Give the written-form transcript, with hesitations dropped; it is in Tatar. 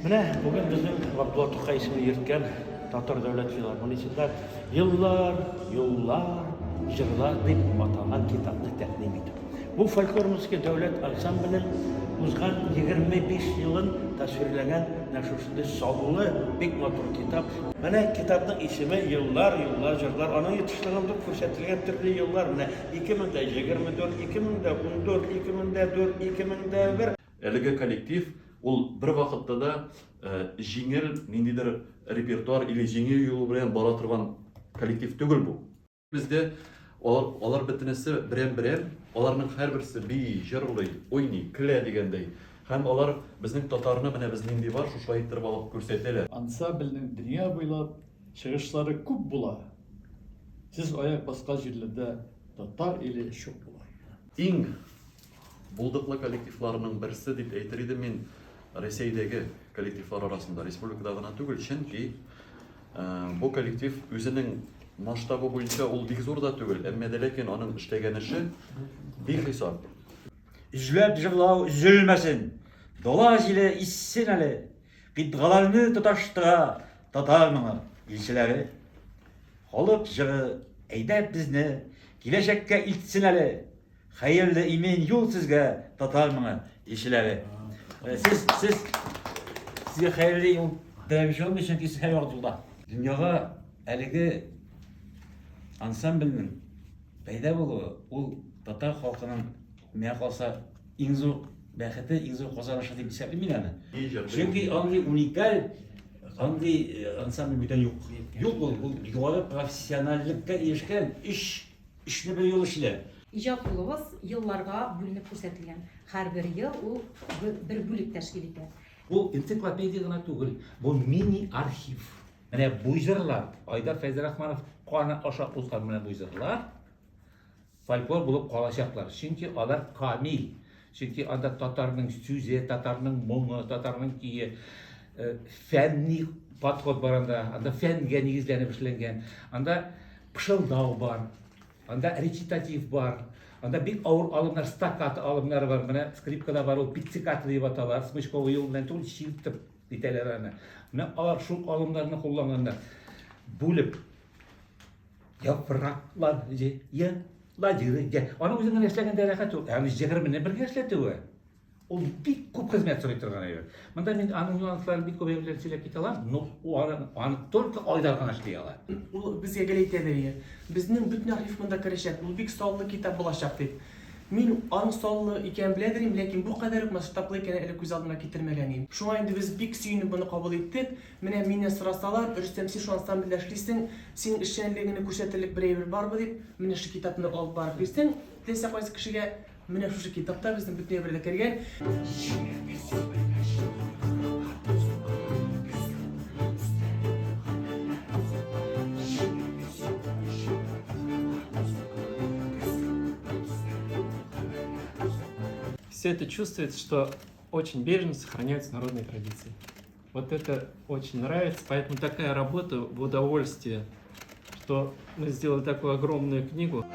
Менә бүген безнең Габдулла Тукай исемен йөрткән Татар дәүләт филармониясендә Еллар, юллар, җырлар дип аталган китапны тәкъдим итү. Бу фольклор музыка дәүләт ансамбленең узган 25 елын тасвирләгән менә шушындый саллы, бик матур китап. Менә китапның исеме Еллар, юллар, җырлар. Аның тышлыгында күрсәтелгән төрле еллар. Менә 2024, 2014, 2004, 2001. Әлеге коллектив ул бервакытта да җиңел ниндидер репертуар или җиңел юл белән бара торган коллектив түгел бу. Бездә алар, алар бөтенесе берәм-берәм, аларның һәрберсе бии, җырлый, уйный, көлә дигәндәй. Һәм алар безнең татарны менә без нинди бар, шушылай иттереп алып күрсәтәләр. Ансамбльнең дөнья буйлап чыгышлары күп була. Сез аяк баскан җирләрдә татар иле чук була. Иң булдыклы коллективларның берсе дип әйтер идем мин Рәсәйдәге коллективлар арасында, республикада гына түгел, чөнки бу коллектив үзенең масштабы буенча ул бик зур да түгел, әмма дә ләкин аның эшләгән эше бихисап. Өзләп җырлау өзелмәсен, Дала җиле иссен әле, Кыйтгаларны тоташтыра Татар моңы илчеләре. Халык җыры әйдәп безне Киләчәккә илтсен әле, Хәерле имин юл сезгә, татар моңы илчеләре. Сез, сез, сезгә хәерле юл теләмичә булмый, чөнки сез һәрвакыт юлда. Дөньяга әлеге ансамбльнең пәйда булуы, ул татар халкының, миңа калса, иң зур бәхете, иң зур казанышы дип исәплим мин аны. Чөнки андый уникаль, андый ансамбль бүтән юк. Юк ул, ул югары профессиональлеккә ирешкән өч Эшне бер юл эшлә. Иҗат юлыбыз елларга бүленеп күрсәтелгән. Һәрбер ел ул бер бүлек тәшкил итә. Бу энциклопедия гына түгел, бу мини-архив. Менә бу җырлар, Айдар Фәйзрахманов каны аша узган менә бу җырлар фольклор булып калачаклар. Чөнки алар камил. Чөнки анда татарның сүзе, татарның моңы, татарның көе, фәнни подход бар анда, анда фәнгә нигезләнеп эшләнгән. Анда пышылдау бар, анда речитатив бар, анда бик авыр алымнар, стаккато алымнары бар. Менә скрипкада бар ул пиццикато дип атала, смычковый юл белән түгел, чиртеп итәләр аны. Менә алар шул алымнарны кулланганнар. Бүлеп яфраклар җыя җыры. Аны үзең генә эшләгәндә рәхәт ул. Ә аны җыр белән бергә эшләтүе ул бик күп хезмәт сорый торган әйбер. Монда мин аның нюансларын бик күп әйберләрен сөйләп китә алам, но аны, аны только Айдар гына эшли ала. Ул безгә гел әйтә бирә, безнең бөтен архив монда керәчәк, ул бик саллы китап булачак дип. Мин аның саллы икәнен белә идем, ләкин бу кадәр үк масштаблы икәнен әле күз алдыма китермәгән идем. Шуңа инде без бик сөенеп моны кабул иттек. Менә миннән сорасалар, Рөстәм, син шул ансамбльдә эшлисең, синең эшчәнлегеңне күрсәтерлек бер әйбер бармы дип, менә шушы китапны алып барып бирсәң, теләсә кайсы кешегә, менә шушы китапта безнең бөтен әйбер дә кергән. Все это чувствуется, что очень бережно сохраняются народные традиции. Вот это очень нравится, поэтому такая работа в удовольствие, что мы сделали такую огромную книгу.